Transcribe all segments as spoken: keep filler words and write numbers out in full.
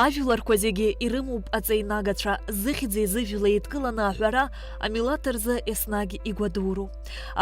Ажәларқәа зегьы ирымоуп аҵеинагацәа, зыхьӡи зыжәлеи еидкыланы аҳәара амилаҭ рзы еснагь игәадуроуп.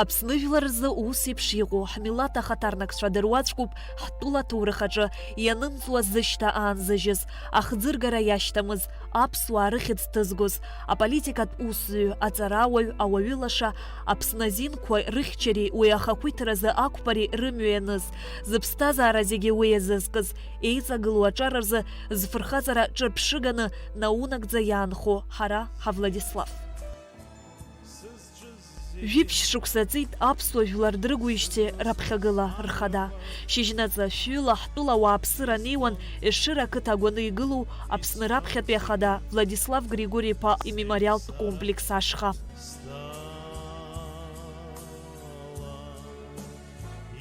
Аԥсны жәлар рзы ус еиԥш иҟоу, ҳмилаҭ ахаҭарнакцәа дыруаӡәкуп ҳтәыла аҭоурых аҿы ианымҵуа зышьҭа аанзыжьыз, ахӡыргара иашьҭамыз, аԥсуаа рыхьӡ ҭызгоз, аполитикатә усзуҩ, аҵарауаҩ, ауаҩы лаша, Аԥсны азинқәа рыхьчареи уи ахақәиҭразы ақәԥареи рымҩа ианыз, зыԥсҭазаара зегьы уи иазызкыз, еиҵагылоу аҿар рзы зфырхаҵара ҿырԥшыганы наунагӡа иаанхо ҳара ҳа Владислав. Жәиԥшь шықәса ҵит аԥсуа жәлар дрыгуижьҭеи раԥхьагыла рхада. Шьыжьнаҵы шәҩыла ҳтәыла ауааԥсыра анеиуан Ешыра ақыҭа агәаны игылоу Аԥсны раԥхьатәи ахада Владислав Григори-иԥа имемориалтә комплекс ашҟа.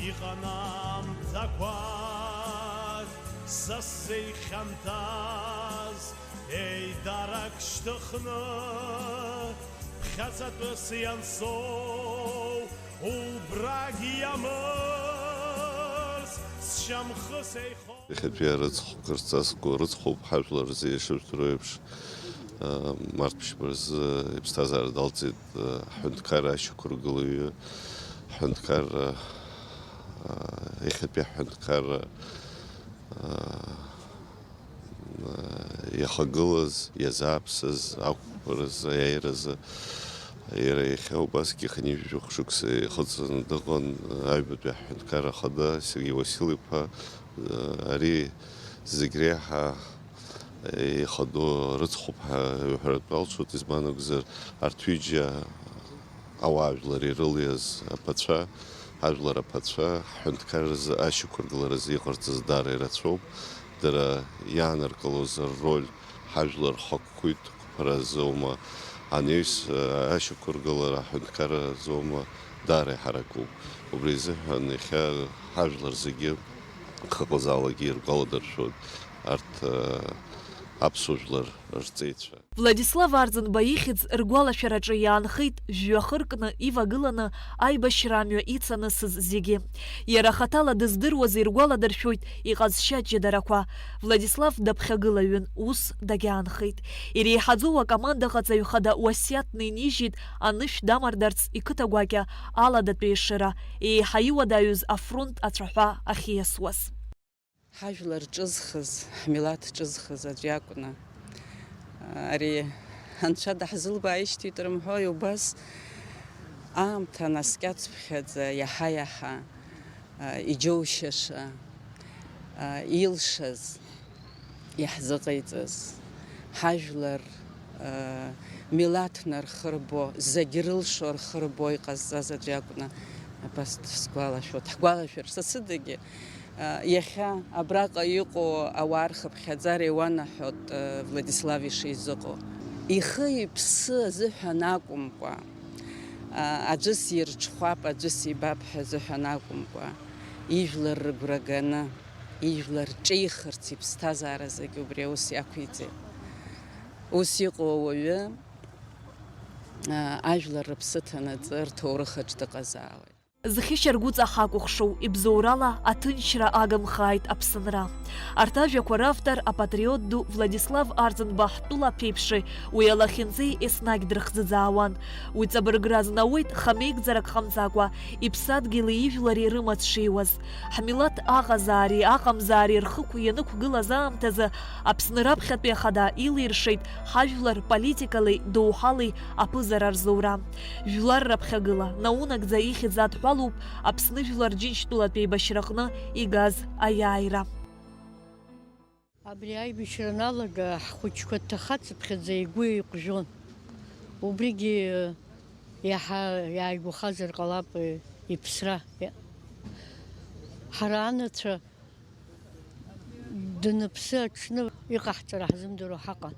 Иҟан аамҭақәак са сзеихьанҭаз, еидарак шьҭыхны, ԥхьаҵатәыс иансоу, убрагь иамырс, сшьамхы сеихо. Иахьатәи арыцхә кырҵасқәа рыцхәуп, ҳажәлар рзы ишыжәдыруа еиԥш, а, март ԥшьба рзы иԥсҭазаара далҵит, а, ҳҳәынҭқарра ашьақәыргылаҩы, ҳҳәынҭқарра, а, иахьатәи ҳҳәынҭқарра, а, а, иахагылаз, иазааԥсаз ақәԥаразы, аиааиразы. Иара иахьа убасгьы хынҩажәи жәохә шықәса ихыҵны дыҟан, аҩбатәи аҳәынҭқарра ахада Сергеи Уасил-иԥа. Ари зегь реиҳа ихадоу рыцхәуп ҳәа иҳәаратәы алшоит, избан акәзар, арҭ ҩыџьа ауаажәлар ирылиаз аԥацәа, ажәлар аԥацәа, ҳҳәынҭқарразы ашьақәыргыларазы иҟарҵаз даара ирацәоуп. Дара иааныркылоз рроль ҳажәлар хықәкы ԥара азоума, анаҩс, ашьақәыргылара аҳәынҭқарра азоума, даара иҳаракуп. Убри азыҳәан иахьа ҳажәлар зегьы, хыҟазаалакгьы иргәаладыршәоит арҭ, аԥсуа жәлар рҵеицәа. Владислав Арӡынба ихьӡ ргәалашәараҿы иаанхеит, жәҩа хыркны ивагыланы аибашьра амҩа ицанысыз зегьы. Иара хаҭала дыздыруаз иргәаладыршәоит иҟазшьа ҷыдарақәа. Владислав даԥхьагылаҩын, ус дагьаанхеит. Иреиҳаӡоу акомандаҟаҵаҩ хада уасиаҭны инижьит анышә дамардарц иқыҭа гәакьа Аладатәи Ешыра, еиҳа иуадаҩыз афронт ацәаҳәа ахьиасуаз. Ҳажәлар ҿызхыз, ҳмилаҭ ҿызхыз аӡә иакәны, ари анцәа даҳзылбааижьҭеит рымҳәои, убас аамҭа наскьацыԥхьаӡа иаҳа-иаҳа, а, иџьоушьаша, а, илшаз иаҳзыҟаиҵаз, ҳажәлар, а, милаҭны рхы рбо, зегь рылшо рхы рбо иҟазҵаз аӡә иакәны абас сгәалашәоит, ҳгәалашәар, са сыдагьы. Иахьа абраҟа иҟоу ауаа рхыԥхьаӡара иуанаҳәоит Владислав ишизыҟоу. Ихы-иԥсы азыҳәан акәымкәа, аӡәы сирҽхәап, аӡәы сибап ҳәа азыҳәан акәымкәа, ижәлар рыгәра ганы, ижәлар ҿихырц иԥсҭазаара зегьы убри аус иақәиҵеит. Ус иҟоу ауаҩы ажәлар рыԥсы ҭанаҵы рҭоурыхаҿ дыҟазаауеит. Зхьышьаргәыҵа ҳакәыхшоу ибзоурала аҭынчра агымхааит Аԥсынра. Арҭ ажәақәа равтор, апатриот ду Владислав Арӡынба ҳтәыла аԥеиԥши уи алахьынҵеи еснагь дрыхӡыӡаауан. Уи ҵабыргра азнауеит хамеигӡарак ҟамҵакәа, иԥсадгьыли ижәлари рымаҵ шиуаз. Ҳмилаҭ аҟазаареи аҟамзаареи рхықә ианықәгылаз аамҭазы Аԥсны раԥхьатәи ахада илиршеит ҳажәлар политикалеи доуҳалеи аԥызара рзоура. Жәлар раԥхьагыла, наунагӡа ихьӡ адҳәалоуп Аԥсны Жәлар Џьынџьтәылатә еибашьраҟны игаз аиааира. Абри аибашьра аналага, ҳхәыҷқәа дҭахацыԥхьаӡа игәы еиҟәжәон. Убригьы иаҳа иааигәахазар ҟалап иԥсра. Ҳара анацәа Даныԥсы аҽны иҟаҳҵара ҳзымдыруа ҳаҟан.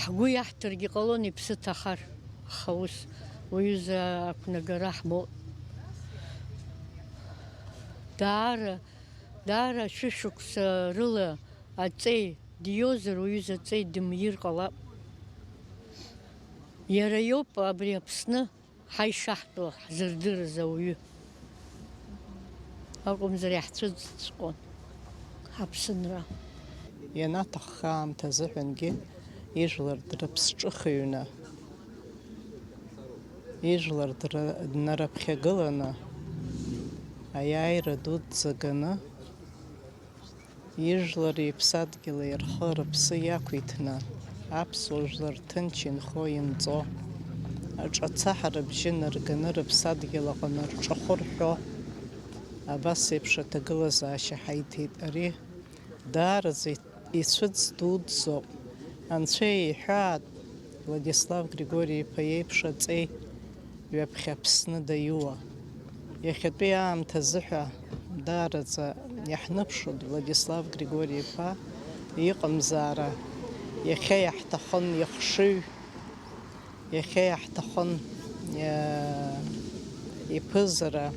Ҳгәы иаҳҭаргьы ҟалон иԥсы ҭахар, аха ус уаҩыза ақәнагара ҳмоут. Даара, даара шәышықәса рыла аҵеи диозар, уаҩыза аҵеи дымир ҟалап. Иара иоуп абри Аԥсны ҳа ишаҳтәу ҳзырдырыз ауаҩы акәымзар иаҳцәыӡҵәҟьон. Аԥсынра. Ианаҭахха аамҭа азыҳәангьы ижәлар дрыԥсҿыхыҩны, ижәлар дра-, днараԥхьагыланы, аиааира дуӡӡа ганы, ижәлари иԥсадгьыли рхы-рыԥсы иақәиҭны, аԥсуа жәлар ҭынч инхо-инҵо, аҿацаҳа рыбжьы нарганы рыԥсадгьыл аҟны рҿахәы рҳәо, абас еиԥш аҭагылазаашьа ҳаиҭеит. Ари даараӡа ицәыӡ дуӡӡоуп. Анцәа иҳәаат, Владислав Григори-иԥа иеиԥш аҵеи ҩаԥхьа Аԥсны даиуа. Иахьатәи аамҭазы ҳәа даараӡа иаҳныԥшуан Владислав Григори-иԥа иҟамзаара, иахьа иаҳҭахын ихшыҩ, иахьа иаҳҭахын, иа-, иԥызара,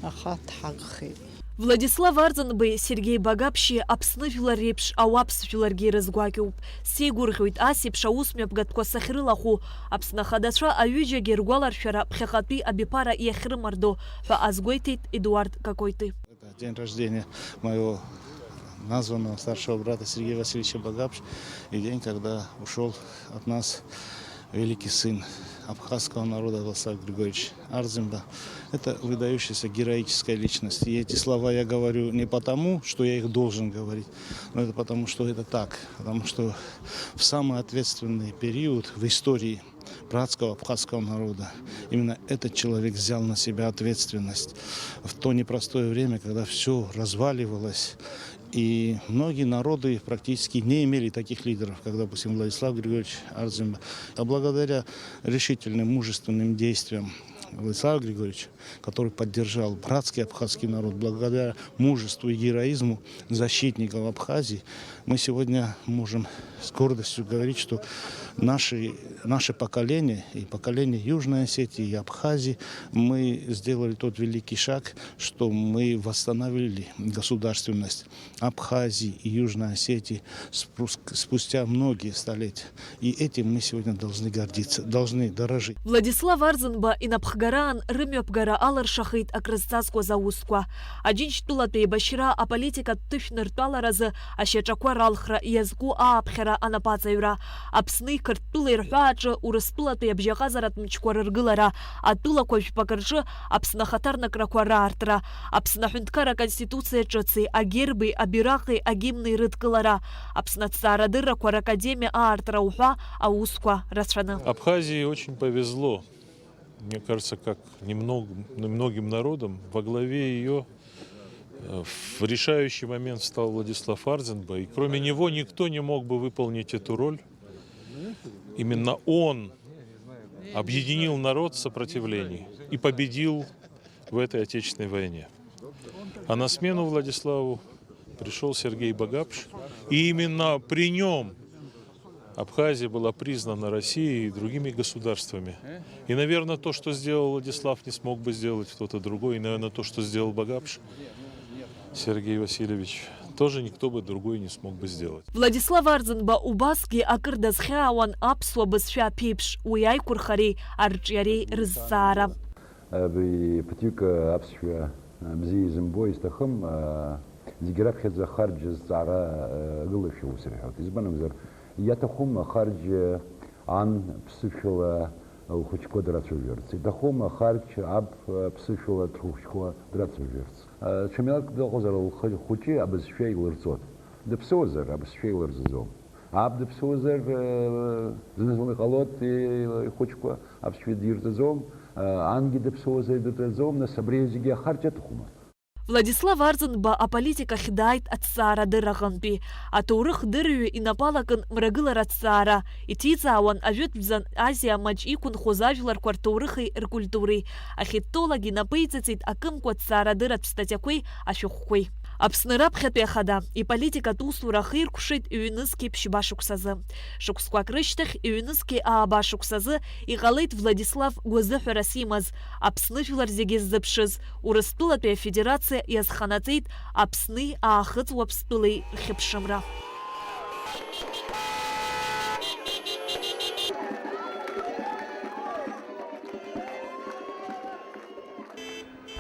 аха дҳагхеит. Владислав Арӡынбеи Сергеи Багаԥшьи Аԥсны жәлар реиԥш ауаԥс жәларгьы ирызгәакьоуп. Сеигәырӷьоит ас еиԥш аус мҩаԥгатәқәа сахьрылахәу. Аԥсны ахадацәа аҩыџьагьы ргәаларшәара ԥхьаҟатәи абиԥара иахьрымардо ҳәа азгәеиҭеит Едуард Какоиты. Это день рождения моего названного старшего брата Сергея Васильевича Багапш и день, когда ушёл от нас великий сын абхазского народа Владислав Григорьевич Арзымба. Это выдающаяся героическая личность. И эти слова я говорю не потому, что я их должен говорить, но это потому, что это так. Потому что в самый ответственный период в истории братского абхазского народа именно этот человек взял на себя ответственность в то непростое время, когда всё разваливалось, и многие народы практически не имели таких лидеров, как, допустим, Владислав Григорьевич Арзымба. А благодаря решительным, мужественным действиям Владислава Григорьевича, который поддержал братский абхазский народ, благодаря мужеству и героизму защитников Абхазии, мы сегодня можем с гордостью говорить, что наши, наше поколение, и поколение Южной Осетии, и Абхазии, мы сделали тот великий шаг, что мы восстановили государственность Абхазии и Южной Осетии спуск-, спустя многие столетия. И этим мы сегодня должны гордиться, должны дорожить. Владислав Арӡынба инапхгараан рымҩаԥгара алыршахеит акрызҵазкуаз аусқәа. Аџьынџьтәылатә еибашьра аполитикатә ҭышә ныртәаларазы ашьаҿақәа ралхра, иазку ааԥхьара анапаҵаҩра, Аԥсни Қырҭтәылеи рҳәааҿы Урыстәылатәи абжьаҟазаратә мчқәа рыргылара, атәылақәа жәпак рҿы Аԥсны ахаҭарнакрақәа раартра, Аԥсны аҳәынҭқарра аконституциа ҿыци, агерби, абираҟи, агимни рыдкылара, Аԥсны аҭҵаарадыррақәа ракадемиа аартра уҳәа аусқәа рацәаны. Абхазии очень повезло, мне кажется, как немног-, немногим народам. Во главе её, э, в решающий момент встал Владислав Арзенба, и кроме него никто не мог бы выполнить эту роль. Именно он объединил народ в сопротивлении и победил в этой Отечественной войне. А на смену Владиславу пришёл Сергей Багапш, и именно при нём Абхазия была признана Россией и другими государствами. И, наверное, то, что сделал Владислав, не смог бы сделать кто-то другой. И, наверное, то, что сделал Багапш Сергей Васильевич, тоже никто бы другой не смог бы сделать. Владислав Арӡынба убасгьы акыр дазхьаауан аԥсуа бызшәа аԥеиԥш, уи аиқәырхареи арҿиареи рызҵаара. Абри ԥыҭҩык аԥсшәа бзиа изымбо изҭахым, зегь раԥхьаӡа ахарџь азҵаара агылашәа ус рҳәоит. Избан акәзар, иаҭахым ахарџь ан ԥсышәала лхәыҷқәа драцәажәарц, иҭахым ахарџь аб ԥсышәала лхәыҷқәа драцәажәарц. Ҽа милаҭк дыҟазар, лхы хәыҷы абызшәа илырҵоит. Дыԥсуазар, абызшәа илырҵаӡом. Аб дыԥсуазар, зны-зынла иҟалоит, ихәыҷқәа аԥсшәа дирҵаӡом, ангьы дыԥсуазар, дырҵаӡом, нас абри зегьы ахарџь аҭахума? Владислав Арӡынба аполитикахь дааит аҭҵаарадырраҟынтәи. Аҭоурыхдырҩы инапы алакын мрагылара аҭҵаара, иҭиҵаауан Ажәытәӡан Азиа маҷ иқәынхоз ажәларқәа рҭоурыхи ркультуреи. Ахитолагь инапы иҵыҵит акымкәа ҭҵаарадырратә статиақәеи ашәҟәқәеи. Аԥсны раԥхьатәи ахада иполитикатә усура ахиркәшеит ҩнызқьи ԥшьба шықәсазы. Шықәсқәак рышьҭахь, ҩнызқьи ааба шықәсазы иҟалеит Владислав гәазыҳәарас имаз, Аԥсны жәлар зегьы ззыԥшыз, Урыстәылатәи Афедерациа иазханаҵеит Аԥсни Аахыҵ Уаԥстәылеи рхьыԥшымра.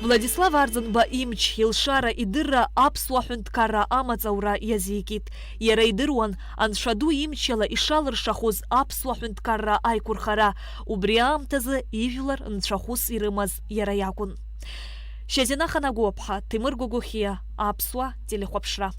Владислав Арӡынба имч, илшара, идырра аԥсуа ҳәынҭқарра амаҵ аура иазикит. Иара идыруан, Анцәа ду имчала ишалыршахоз аԥсуа ҳәынҭқарра аиқәырхара, убри аамҭазы ижәлар нцәахәыс ирымаз иара иакәын. Шьазина Ханагәаԥҳа, Ҭемыр Гогохиа, Аԥсуа телехәаԥшра.